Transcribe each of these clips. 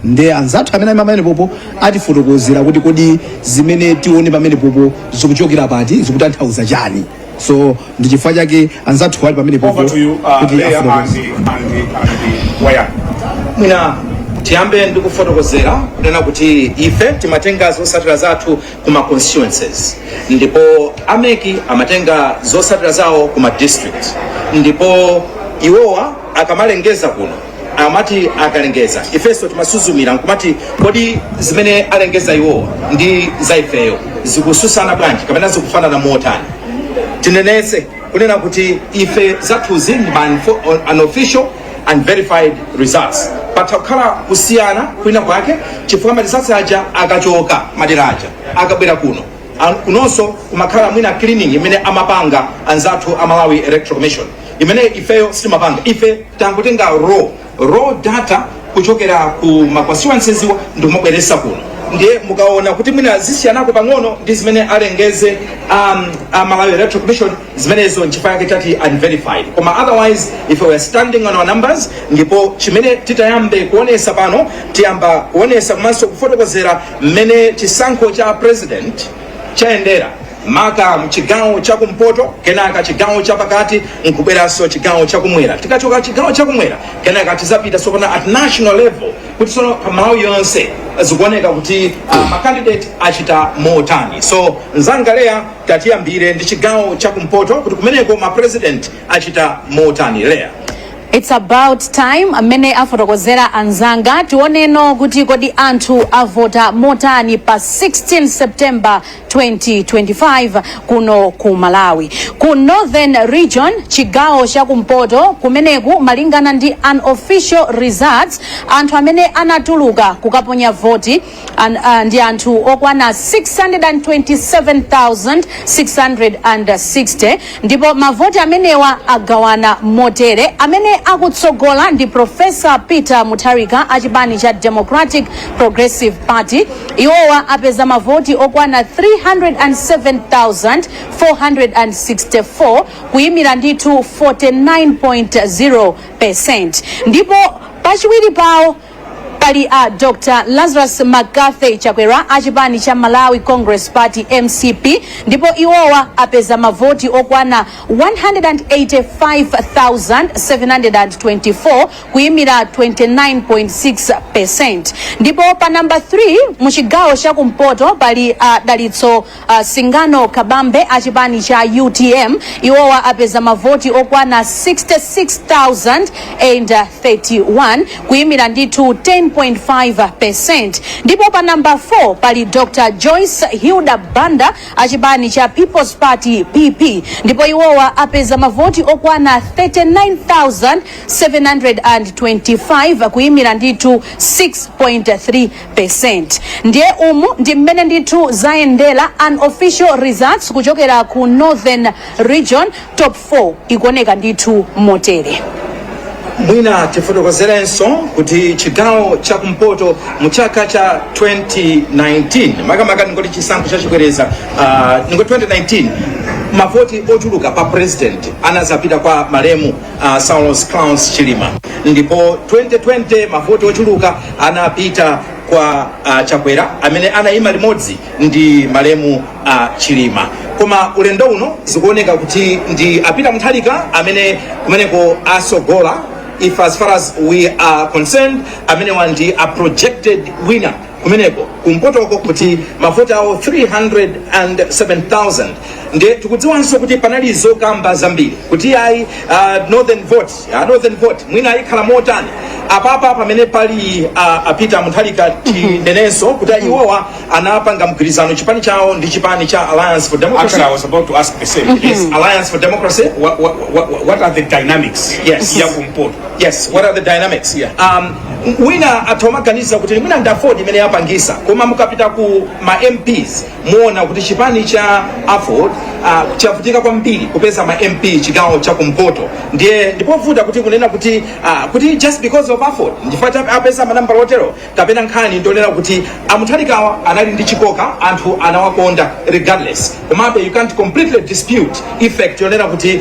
Ndiye anzathu amene ali pamene popo atifotokozera kuti kodi zimene tione pamene popo zikuchokera pati, zikutanthauza chani. So ndi chifukwa chake anzathu ali pamene popo Over to you, kuti Leah afotokoze. and Wayani. Mwina tiyambe ndi kufotokozera kunena kuti ife timatenga zotsatira zathu kuma constituencies, ndipo a MEC amatenga zotsatira zawo kuma district. Ndipo iwowa akamalengeza kuno, amati akalengeza, ifenso timasuzumira nkumati, kodi zimene alengeza iwowa ndi za ifeyo zikususana bwanji kapena zikufanana motani? Tinenetse kunena kuti ife zathuzi ndi ma unofficial and verified results. Patha kukhala kusiyana kwina kwake chifukwa ma results aja akachoka madera aja, akabwera kuno, kunonso kumakhala mwina cleaning imene amapanga anzathu a Malawi Electoral Commission, imene ifeyo sitimapanga. Ife tangotenga raw data kuchokera ku ma constituencies iwo ndikumabweresa kuno. Ndiye mukaona kuti mwina zisiyanako pang'ono ndi zimene alengeze a Malawi Electoral Commission, zimenezo nchifukwa chake tati unverified. Koma otherwise if we are standing on our numbers. Ndipo chimene titayambe kuonesa pano, tiyamba kuonesa komanso kufotokozera mmene chisankho cha president chayendera, maka mchigawo chakumpoto, kenaka chigawo chapakati, nkubweranso chigawo chakumwera. Tikachoka chigawo chakumwera, kenaka tizapita sopano at national level, kuti sono pa Malawi yonse zikuoneka kuti ma candidate achita motani. So mzanga Leya, tatiyambire ndi chigawo chakumpoto, kuti kumeneko ma president achita motani, Leya. It's about time. Amene afotokozera anzanga, tioneno kuti kodi anthu avota motani pa 16 September 2025 kuno ku Malawi. Ku Northern Region, chigawo chakumpoto, kumeneku malingana ndi unofficial results, anthu amene anatuluka kukaponya voti ndi anthu okwana 627,660, ndipo mavoti amenewa agawana motere: amene akutsogola ndi Professor Peter Mutharika achipani cha Democratic Progressive Party. Iwowa apeza mavoti okwana 307,464, kuyimira ndithu 49.0. Ndipo pachiwiri pawo pali a Dr Lazarus McCarthy Chakwera achipani cha Malawi Congress Party, MCP, ndipo iwowa apeza mavoti okwana 185,724, kuyimira 29.6. Ndipo pa namba 3 mu chigawo chakumpoto pali a Dalitso Singano Kabambe achipani cha UTM. Iwowa apeza mavoti okwana 66,031, kuyimira ndithu 10.5. Ndipo pa namba 4 pali Dr Joyce Hilda Banda achipani cha People's Party, PP, ndipo iwowa apeza mavoti okwana 39,725, kuyimira ndithu 6.3. Ndiye umu ndi mmene ndithu zayendera, unofficial results kuchokera ku Northern Region. Top 4 ikuoneka ndithu motere. Mwina tifotokozerenso kuti chigawo chakumpoto mu chaka cha 2019, makamaka ndingoti chisankho chachibwereza, ndingoti 2019, mavoti ochuluka pa president anazapita kwa malemu Saulos Klaus Chilima, ndipo 2020 mavoti ochuluka anapita kwa Chakwera amene anayima limodzi ndi malemu Chilima. Koma ulendo uno zikuoneka kuti ndi a Peter Mutharika amene kumeneko asogola. If as far as we are concerned, amenewa ndi a projected winner kumeneko kumpotoko, kuti mavoti awo 307,000. Ndiye tikudziwanso kuti panali zokamba zambiri kuti ayi, northern vote, northern vote mwina ayikhala motani apapa pamene pali a Peter Mutharika. Tinenenso kuti iwowa anapanga mgwirizano chipani chawo ndi chipani cha Alliance for Democracy. Actually, I was about to ask the same. Yes, Alliance for Democracy. What are the dynamics Yes. ya kumpoto? Yes, what are the dynamics? Yeah. Wina athu amaganiza kuti mwina ndi AFORD imene yapangisa, koma mukapita ku ma MPs muona kuti chipani cha AFORD chavutika kwambiri kupeza ma MP chigawo cha kumpoto. Ndiye ndipovuta kuti kunena kuti just because of AFORD ndifukwa apeza manambala otero, kapena nkhani ndionera kuti amutharikawa anali ndi chikoka, anthu anawakonda regardless. Komabe you can't completely dispute effect yonena kuti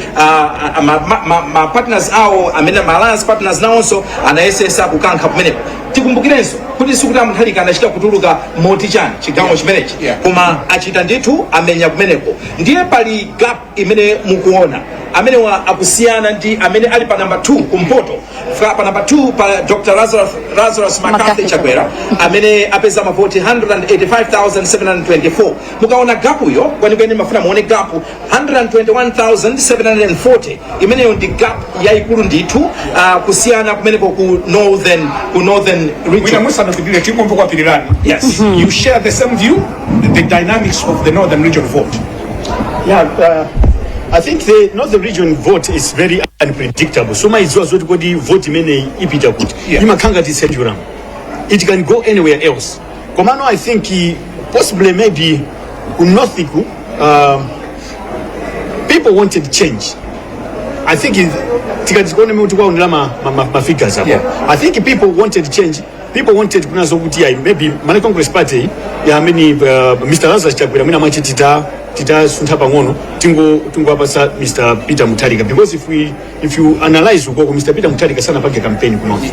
ma partners awo amene ma alliance partners nawonso anayesesa kukankha kumeneko. Tikumbukirenso kuti sikuti a Mutharika anachita kutuluka moti chani chigawo chimenechi, koma achita ndithu amenya kumeneko. Ndiye pali gap imene mukuona, amenewa akusiyana ndi amene ali pa number 2 kumpoto. Pa number 2 pa Dr Lazarus McCarthy McCarthy Chakwera, amene apeza mavoti 185,724. Mukaona gap yo kwenikweni, mafuna muone gap 121,740, imeneyo ndi gap yayikulu ndithu, kusiyana kumeneko ku northern Mwina region. Musanapitirire, tingomve kwa Pirirani. Yes. You share the same view, the dynamics of the northern region vote? Yeah, I think the northern region vote is very unpredictable. So maidziwa zoti kodi vote imeneyi ipita kuti? Imakhala ngati pendulum. It can go anywhere else. Komano I think possibly maybe ku north ku people wanted change. I think tikati tikuone kuti kwaonera ma figures apo. I think people wanted change. People wanted kunazo kuti ayi, maybe Malawi Congress Party ya amene Mr. Lazarus Chakwera, mwina mwache titasuntha pang'ono, tingowapatsa Mr. Peter Mutharika, because if you analyze ukoko, Mr. Peter Mutharika sanapange campaign ku north.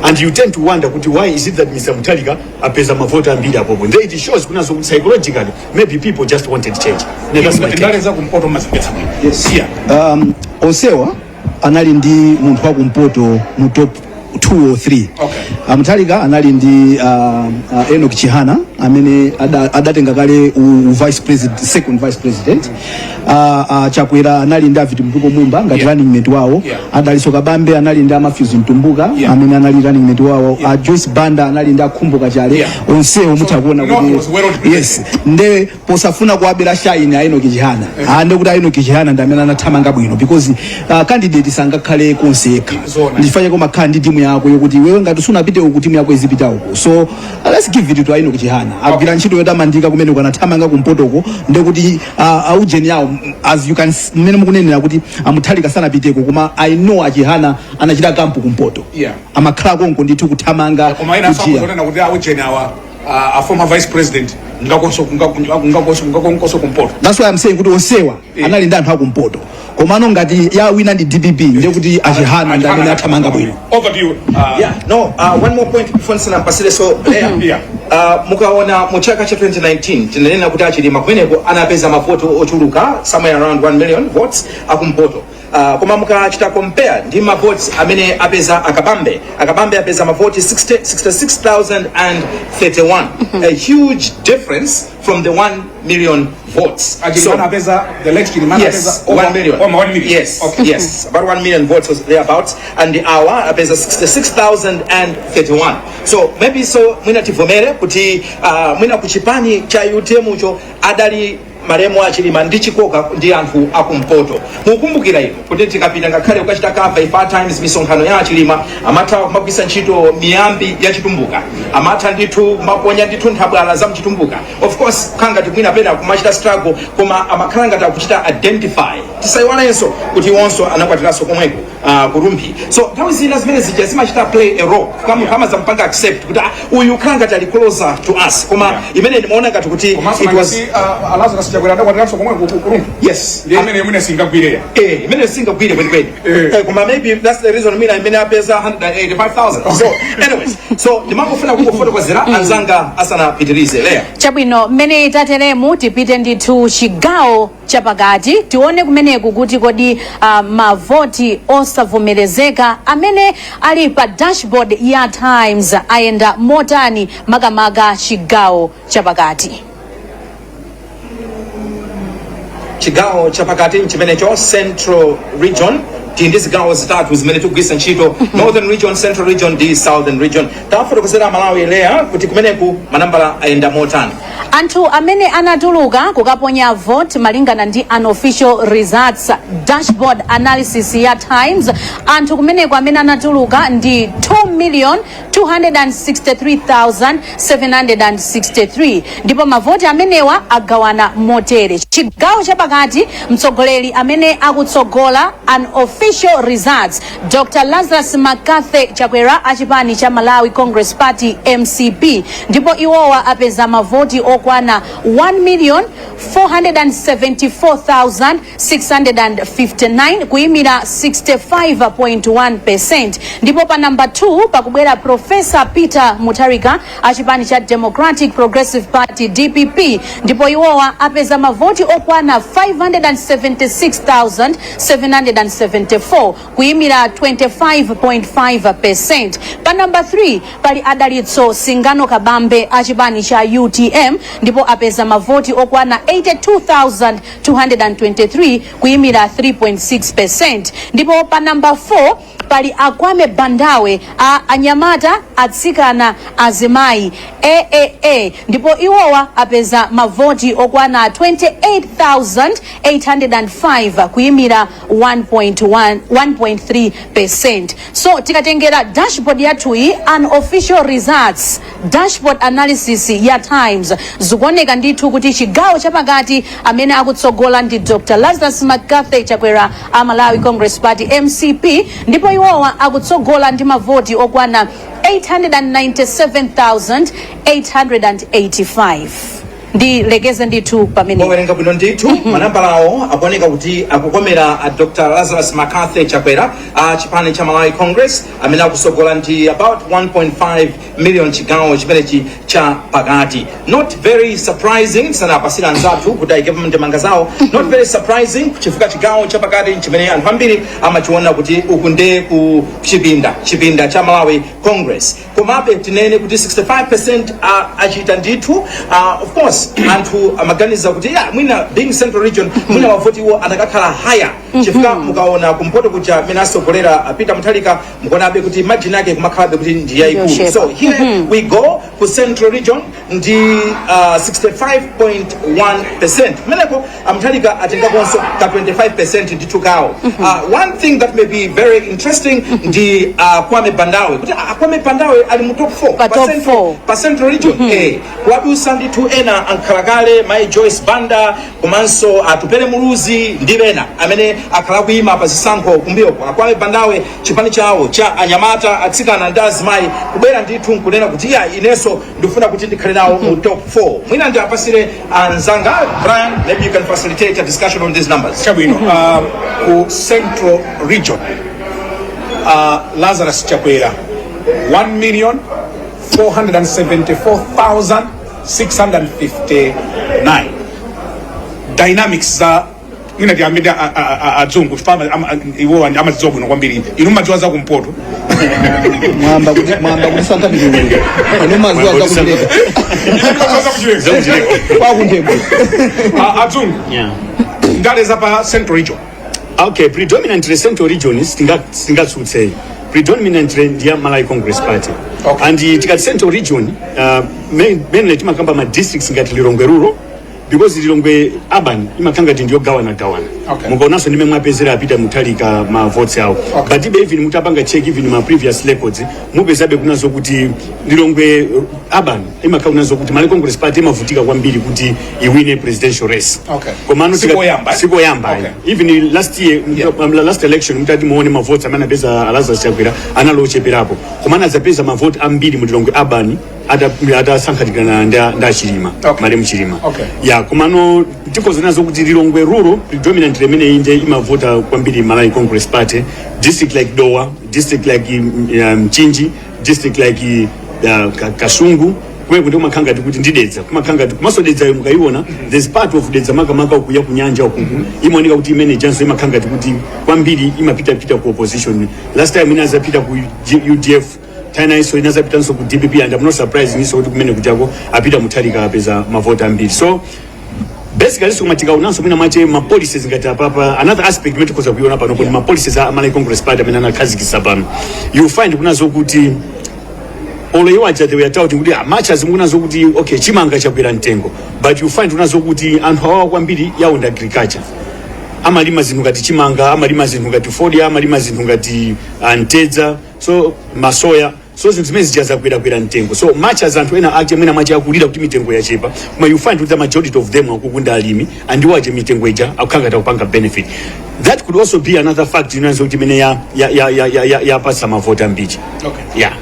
And you tend to wonder kuti why is it that Mr. Mutharika apeza mavoti ambiri apopo? Then it shows kunazo kuti psychologically maybe people just wanted change. Now, that's my take. Ndale za kumpoto mazipetsa bwino. Yes. Yeah. Onsewa anali ndi munthu wakumpoto mu top 2 or 3. A Mutharika anali ndi Enoch Chihana amene adatenga kale u vice president, second vice president. Chakwera anali ndi a Vitumbiko Mumba ngati running mate wawo. A Dalitso Kabambe anali ndi a Matthews Mtumbuka amene anali running mate wawo. Joyce Banda anali ndi a Khumbo Kachali. Onsewo mutha kuona North kuti was well represented. Yes, nde posafuna kuwabera shine a Enoch Chihana, ande kuti a Enoch Chihana ndi amene anathamanga bwino, because candidate sangakhale konse yekha. Zona. Ndifanye kumakhala ndi timu yako yokuti iwewe ngati sunapite uku, timu yako izipita uku. So let's give it to Enoch Chihana, agwira ntchito yotamandika kumene kanathamanga kumpotoko. Ndekuti aujeni yawo, as you can mmene mukunenera kuti a Mutharika sanapiteko, koma I know a Chihana anachita camp kumpoto. Amakhala konko ndithu kuthamanga Koma ina kujiya. sakuzonena kuti aujeni awa, a former vice president, ngakonso kumpoto. That's why I'm saying kuti onsewa anali ndi anthu akumpoto, komano ngati yawina ndi DPP, ndekuti a Chihana ndi amene athamanga bwino. Over to you. Yeah, no, one more point before ndisanampasire so Leah. Mukaona mu chaka cha 2019, tinanena kuti a Chilima kumeneko anapeza mavoti ochuluka, somewhere around 1 million votes akumpoto. Koma mukachita compare ndi mavotes amene apeza a Kabambe, a Kabambe apeza mavoti 60 66,031, a huge difference from the 1 million votes. A Chilima apeza, the late Chilima Yes, apeza 1 million. Over 1 million. Yes, yes, about 1 million votes was thereabouts, and the awa apeza 66,031. So maybe so mwina tivomere kuti mwina kuchipani cha UTM cho adali malemu a Chilima ndi chikoka ndi anthu akumpoto. Mukumbukira ino kuti tikapita ngakhale kukachita cover ifa Times misonkhano ya a Chilima, amatha kumagwisa ntchito miyambi ya Chitumbuka, amatha ndithu kumaponya ndithu nthabwala za mchitumbuka. Of course kukhala ngati mwina pena kumachita struggle, koma amakhala ngati akuchita identify. Tisayiwalenso kuti iwonso anakwatiranso komweko ku Rumphi, so nthawi zina zimene zija zimachita play a role kama kama zampanga accept kuti uyu khala ngati ali closer to us. Koma imene ndimaona ngati kuti Komanso it was nangasi Lazarus Chakwera adakwatiranso komwe ku Rumphi. Yes. Ndiye imene mwina singagwireya. Eh, imene singagwire kwenikweni. Koma maybe that's the reason mina imene apeza 185,000. So anyways, so ndimangofuna kungofotokozera anzanga asanapitirize. Leya. Chabwino, mmene tateremu tipite ndithu chigawo chapakati, tione kumeneku kuti kodi mavoti osavomerezeka amene ali pa dashboard ya Times ayenda motani, makamaka chigawo chapakati. Chigawo chapakati chimenecho, Central Region. Tili ndi zigawo zitatu zimene tikugwiritsa ntchito: Northern Region, Central Region ndi Southern Region. Tafotokozera Malawi, Leya, kuti kumeneku manambala ayenda motani? Anthu amene anatuluka kukaponya vote malingana ndi unofficial results dashboard analysis ya Times, anthu kumeneko amene anatuluka ndi 2 million 263,763, ndipo mavoti amenewa agawana motere: chigawo chapakati, mtsogoleri amene akutsogola unofficial results, Dr Lazarus McCarthy Chakwera achipani cha Malawi Congress Party, MCP, ndipo iwowa apeza mavoti okwana okwana 1 million 474,659, kuyimira 65.1%. Ndipo pa namba 2 pakubwera Professor Peter Mutharika achipani cha Democratic Progressive Party, DPP, ndipo iwowa apeza mavoti okwana 576,774, kuyimira 25.5%. Pa namba 3 pali Adalitso Singano Kabambe achipani cha UTM, ndipo apeza mavoti okwana 82,223, kuyimira 3.6%. Ndipo pa namba 4 pali Akwame Bandawe a Anyamata, Atsikana, Azimayi, AAA, ndipo iwowa apeza mavoti okwana 28,805, kuyimira 1.1 1.3%. So tikatengera dashboard yathuyi, unofficial results dashboard analysis ya Times, zikuoneka ndithu kuti chigawo chapakati amene akutsogola ndi Dr Lazarus McCarthy Chakwera a Malawi Congress Party, MCP, ndipo iwowa akutsogola ndi mavoti okwana 897,885. Ndilekeze ndithu pamene. Mwawerenga bwino ndithu. Manambalawo akuoneka kuti akukomera a Dr Lazarus McCarthy Chakwera a chipani cha Malawi Congress, amene akusogola ndi about 1.5 million chigawo chimenechi cha pakati. Not very surprising, sanapasira anzathu kuti ayike ndemanga zawo. Not very surprising, chifukwa chigawo chapakati chimene anthu ambiri amachiona kuti uku nde ku chipinda cha Malawi Congress. Komabe tinene kuti 65% achita ndithu. Of course anthu amaganiza kuti ya, mwina being Central Region, mwina mavotiwo atakakhala higher, chifukwa mukaona kumpoto kuja amene asogolera Peter Mutharika, mukuonabe kuti margin yake kumakhalabe kuti ndi yayikulu. Yochepa. So here we go, ku Central Region ndi 65.1%. Kumeneko Amutharika atengakonso ka 25% ndithu kawo. One thing that may be very interesting ndi Kwame Bandawe, kuti Kwame Bandawe ali mu top 4. Pa top 4. Pa Central Region, kuwadusa ndithu ena ankhalakale, Mai Joyce Banda komanso Atupele Muluzi ndi ena amene akhala kuyima pa zisankho kumbuyoko. Akwame Bandawe, chipani chawo cha Anyamata, Atsikana ndi Azimayi, kubwera ndithu nkunena kuti iya, inenso ndifuna kuti ndikhale nawo mu top 4. Mwina ndiapasire anzanga. Brian, maybe you can facilitate a discussion on these numbers. Chabwino. Ku Central Region, Lazarus Chakwera 1 million 474,659. Dynamics za mwina tiyambe adzungu, chifukwa iwo amadziwa bwino kwambiri. Inu mumadziwa za kumpoto. Mwamba kuti sankha mitundu, inu maziwa zakuchileka. Zakuchileka. Kwakunthembwe. Adzungu, ndale za pa Central Region. Okay, predominantly Central Region, sitingatsutse, predominantly ndiya Malawi Congress Party. And tikati Central Region, mainly timakamba ma districts ngati Lilongwe Rural, because Lilongwe Urban imakhala ngati ndiyogawanagawana. Mukaonanso ndime mwapezera apita Mutharika ma votes awo. But ibe even mutapanga check even ma previous records, mupezabe kunazo kuti Lilongwe Urban imakhala kunazo kuti Malawi Congress Party imavutika kwambiri kuti iwine presidential race. Komano Sikoyamba, eh? Sikoyamba. Even last year, last election, mutati muone mavoti amene anapeza Lazarus Chakwera anali ocheperapo, komano adzapeza mavoti ambiri mu Lilongwe Urban atasankhatikana ndi Achilima, malemu Chilima. Ya, komano tikhoza nazo kuti Lilongwe Rural predominantly imene inde imavota kwambiri Malawi Congress Party. District like Dowa, district like Mchinji, district like Kasungu, kumene kuti kumakhala ngati kuti ndi Dedza, kumakhala ngati komanso Dedzayo mukayiona, there's part of Dedza, makamaka ukuya kunyanja ukuku, imaoneka kuti imene janso imakhala ngati kuti kwambiri imapitapita ku opposition. Last time inazapita ku UDF, tinainso inazapitanso ku DPP, and I'm not surprised niso kuti kumene kujako apita Mutharika apeza mavoti ambiri. So basically so tikaonanso mwina mwache ma policies ngati apapa, another aspect imene tikhoza kuiona pano kuti ma policies a Malawi Congress Party amene anakhazikitsa pano, you find kunazo kuti olo iwo aja they were touting kuti much as mukunazo kuti okay, chimanga chakwera mtengo, but you find kunazo kuti anthu awawa kwambiri yawo ndi agriculture. Amalima zinthu ngati chimanga, amalima zinthu ngati fodya, amalima zinthu ngati mtedza, so masoya. So zinthu zimene zija zakwerakwera mtengo. So much as anthu ena ache mwina mwache akulira kuti mitengo yachepa, koma you find kuti the majority of them akukunda alimi, and iwo ache mitengo ija akukhala ngati akupanga benefit. That could also be another fact inanso kuti imene yapasa mavoti ambiri. Yeah.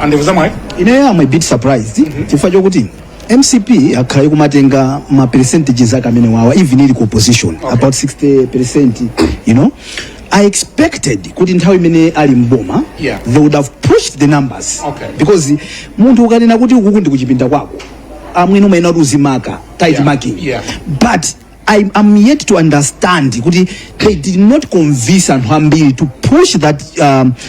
Andevu zamwayi. Ineyo am a bit surprised, chifukwa chokuti MCP akhala ikumatenga ma percentages ake amene wawa even ili ku opposition, about 60%. I expected kuti nthawi imene ali mboma they would have pushed the numbers because munthu ukanena kuti ukuku ndi kuchipinda kwako, amwene, umayenera kuti uzimaka tight marking. But I am yet to understand kuti they did not convince anthu ambiri to push that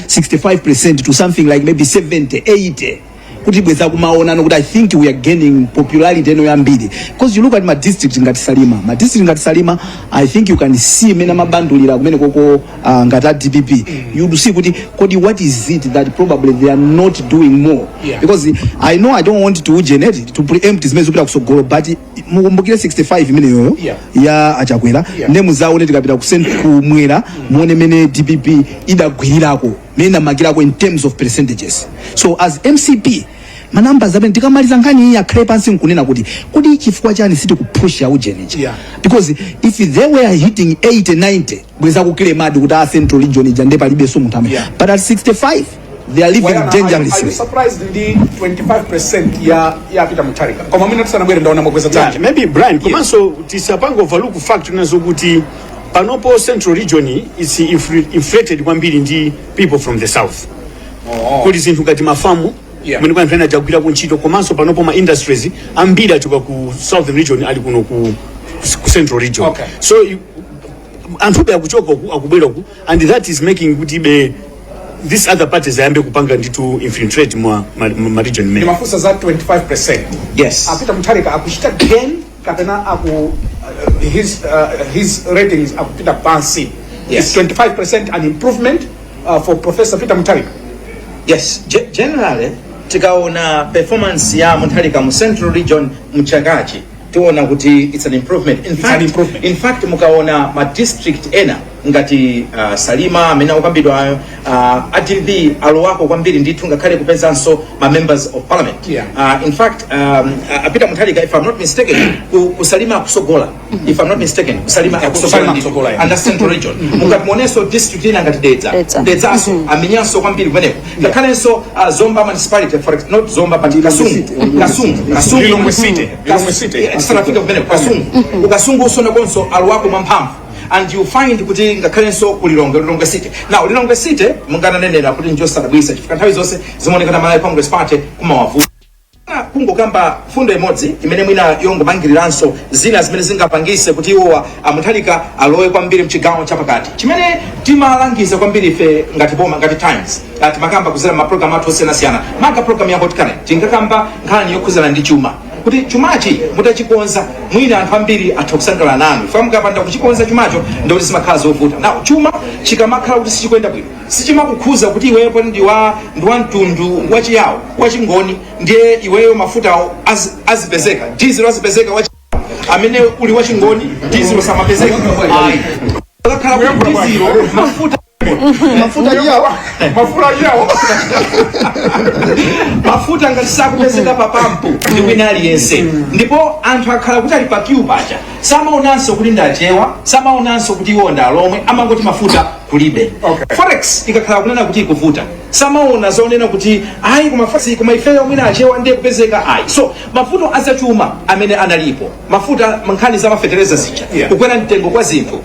65% to something like maybe 70, 80, kuti bweza kumaonano kuti I think we are gaining popularity eno yambiri, because you look at ma district ngati Salima, ma district ngati Salima, I think you can see mene amabandulira kumene koko ngati a DPP. You see kuti kodi what is it that probably they are not doing more? Because I know I don't want to generate, to preempt zimene zikupita kusogolo, but mukumbukire 65 imene yoyo ya Achakwera. Nde muzaone tikapita ku kumwera, muone mene DPP idagwirirako, mene inamakirako in terms of percentages. So as MCP, ma numbers amene tikamaliza nkhani iyi akhale pansi nkunena kuti kodi chifukwa chani sitikupusha ujeneja? Because if they were hitting 80, 90, bweza kukilemadi kuti a Central Region ija nde palibenso munthu amene, but at 65 they are living Wayana, are you dangerously. surprised ndi 25% ya Peter Mutharika? Koma mwina tisanabwere, ndaona mwakweza Yeah, dzanja. maybe Brian, komanso tisapanga overlook fact nazo kuti panopo Central Region is inflated kwambiri ndi people from the south. Kuli zinthu ngati mafamu kumene kwa anthu ena ajagwirako ntchito, komanso panopo ma industries ambiri achoka ku Southern Region, ali kuno ku Central Region. So anthube akuchoka uku, akubwera uku, and that is making kuti be this other parties ayambe kupanga nditu infiltrate mwa ma region mene. Ndimafunsa za 25%. Yes. A Peter Mutharika akuchita gain kapena aku his ratings akupita pansi? Yes. Is 25% an improvement for Professor Peter Mutharika? Yes, generally tikaona performance ya Mutharika mu Central Region mchakachi, tiona kuti it's an improvement. In It's an fact, improvement. in fact, mukaona ma district ena ngati Salima amene akukambidwa, a DPP alowako kwambiri ndithu, ngakhale kupezanso ma members of parliament. In fact, Peter Mutharika, if I'm not mistaken, ku Salima akusogola. If I'm not mistaken, ku Salima akusogola Salima ndithu. akusogola, yeah. Under Central Region, mukati muonenso district ina ngati Dedza. Dedza. Dedzaso amenyanso kwambiri kumeneko, ngakhalenso Zomba municipality, not Zomba but Kasungu, Kasungu, Kasungu. Lilongwe City. Lilongwe City. Yeah, tisanafike kumeneko, Kasungu, ukasungu usonakonso alowako mwamphamvu, and you find kuti ngakhalenso ku Lilongwe, Lilongwe City. Now Lilongwe City mungananenera kuti njosadabwisa, chifukwa nthawi zonse zimaonekana Malawi Congress Party kumawavuta. Kungokamba fundo imodzi imene mwina yongomangiriranso zina zimene zingapangise kuti iwowa Amutharika alowe kwambiri mchigawo chapakati, chimene timalangiza kwambiri ife ngati boma, ngati Times, timakamba kuzera mapulogalamu athu osiyanasiyana, maka program ya Hot Current, tinkakamba nkhani yokhuzana ndi chuma, kuti chumachi mutachikonza mwina anthu ambiri atha kusangalala nanu. Ife mukapanda kuchikonza chumacho, ndikuti zimakhala zovuta. Now chuma chikamakhala kuti sichikuyenda bwino, sichimakukhuza kuti iweyo poti ndi wa mtundu wachiyawo, wachingoni, ndiye iweyo mafutawo azipezeka, dizelo azipezeka, wachi amene uli wachingoni dizelo samapezeka. Ayi, akakhala kuti dizelo, mafuta Mafuta yawo. Mafuta yawo. Mafuta ngati sakupezeka pa pampu ndi wina aliyense, ndipo anthu akhala kuti ali pa queue paja, samaonanso kuti ndachewa, samaonanso kuti iwo ndalomwe, amangoti mafuta kulibe. Forex ikakhala kunena kuti ikuvuta, samaona zonena kuti ayi, koma forex, koma ifeyo mwina achewa ndiye kupezeka, ayi. So mavuto azachuma amene analipo, mafuta, nkhani za mafetereza zija, kukwera mtengo kwa zinthu,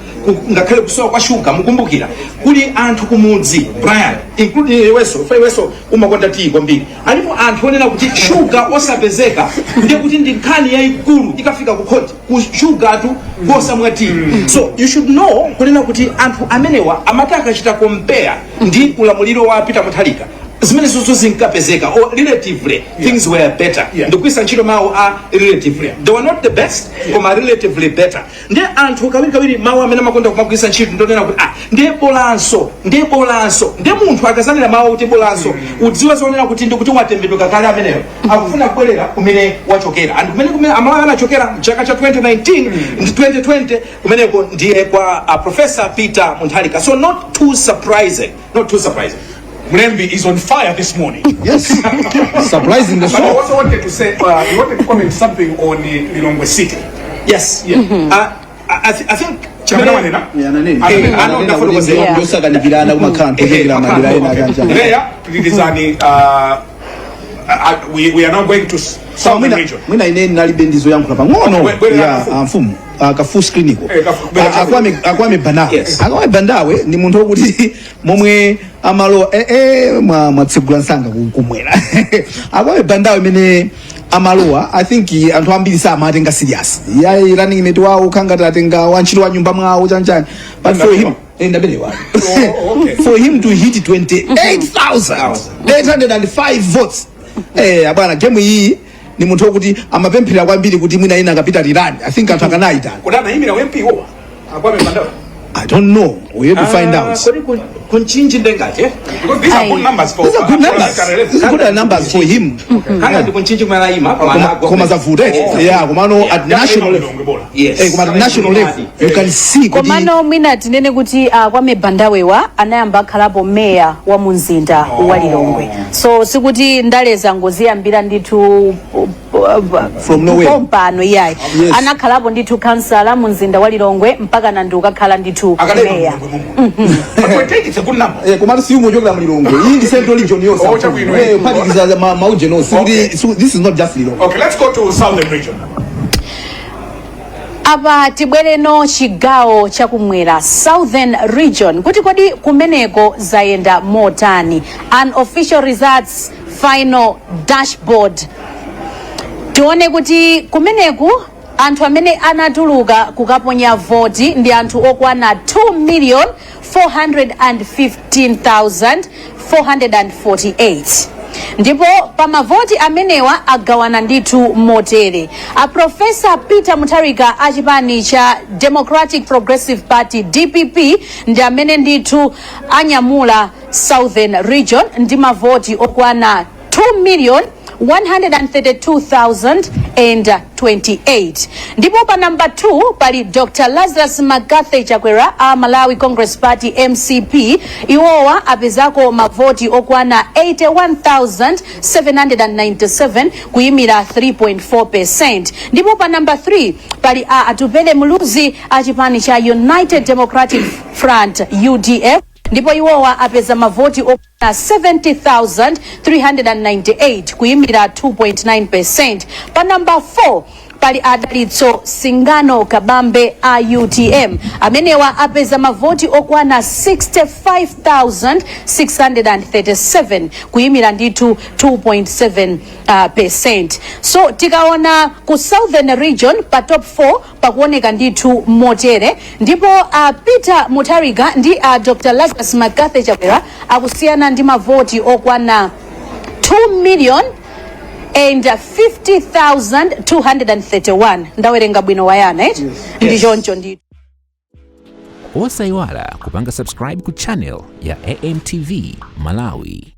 ngakhale kusowa kwa shuga. Mukumbukira kuli anthu kumudzi, Brian, including iwenso, fa iwenso umakonda tii kwambiri, alipo anthu onena kuti shuga osapezeka ndiye kuti ndi nkhani yayikulu, ikafika ku khoti ku shugatu kosamwa tii. So you should know kunena kuti anthu amenewa amati akachita compare ndi ulamuliro wa Peter Mutharika, zimene zonso zinkapezeka, or relatively things were better. Ndikugwiritsa ntchito mawu a relatively. They were not the best, koma relatively better. Ndiye anthu kawirikawiri mawu amene amakonda kumagwiritsa ntchito ndonena kuti ah, ndiye bolanso, ndiye bolanso. Ndiye munthu akazanena mawu kuti bolanso, udziwe zonena kuti ndikuti watembenuka kale ameneyo, akufuna kubwerera kumene wachokera, and kumene Amalawi anachokera mchaka cha 2019 ndi 2020, kumeneko ndiye kwa Professor Peter Mutharika. So not too surprising, not too surprising. Mlembi is on fire this morning. Yes, surprisingly. But I So also wanted to say, you wanted to comment something on Lilongwe City. Yes. I think Chamene wanena? Ano ndafotokozera. Ndosakanikirana kumakhala anthu ochokera madera ena akanja. Leya, pililizani. We are now going to southern Mwina region. Mwina ine nalibe ndizoyankhula pang'ono. Bwere Ya. mfumu. Mfumu, ka full screen iko. Bwera. Akwame Bandawe. Akwame Bandawe ni munthu wokuti momwe amalowa mwatsegula nsanga kumwera. Akwame Bandawe imene amalowa, I think anthu ambiri samatenga serious yayi running mate wawo, khangati atenga wantchito wa nyumba mwawo, chanchani, but for him, ndabelewa. Oh, okay. For him to hit 28,805 votes, abwana, game iyi ni munthu wokuti amapemphera kwambiri kuti mwina ina akapita rerun, I think anthu akanayitana. Kuti anayimira MP wowa Akwame Bandawe? I don't know, we have to find out. Kodi kunchinji ndengati, eh? Because these are Aye. good numbers for These are good numbers. for level. These are good numbers for him. Kanga ndi kunchinji kumene ayima. Koma zavuta, yeah, komano at national level, koma at national level you can see kuti Komano mwina tinene kuti Kwame Bandawewa anayamba akhalapo meya wa munzinda wa Lilongwe, so sikuti ndaleza ngoziyambira ndithu From nowhere. Pompano iyayi. Anakhalapo ndithu kansala mu mzinda wa Lilongwe mpaka nandi ukakhala ndithu meya. But 28, it's a good number. Komatu siyungochokera mu Lilongwe, iyi ndi central region yonse. Oh, chabwino. Kuphatikiza mauje nonse. So this is not just Lilongwe. Okay, let's go to southern region. Apa tibwereno chigawo chakumwera, southern region, kuti kodi kumeneko zayenda motani? Unofficial results, final dashboard. Tione kuti kumeneku anthu amene anatuluka kukaponya voti ndi anthu okwana 2 million 415,448, ndipo pa mavoti amenewa agawana ndithu motere: a Professor Peter Mutharika a chipani cha Democratic Progressive Party, DPP, ndi amene ndithu anyamula southern region ndi mavoti okwana 2 million 132,028, ndipo pa namba 2 pali Dr Lazarus McCarthy Chakwera a Malawi Congress Party, MCP. Iwowa apezako mavoti okwana 81,797, kuyimira 3.4%, ndipo pa namba 3 pali a Atupele Muluzi a chipani cha United Democratic Front, UDF, ndipo iwowa apeza mavoti okwana 70,398, kuyimira 2.9%. Pa namba 4 pali Adalitso Singano Kabambe a UTM. Amenewa apeza mavoti okwana 65,637, kuyimira ndithu 2.7 percent. So tikaona ku southern region, pa top 4 pakuoneka ndithu motere, ndipo Peter Mutharika ndi Dr Lazarus McCarthy Chakwera akusiyana ndi mavoti okwana 2 million and 50,231. Ndawerenga bwino wayana, eh? Ndi choncho ndithu. Osayiwala kupanga subscribe ku channel ya AMTV Malawi.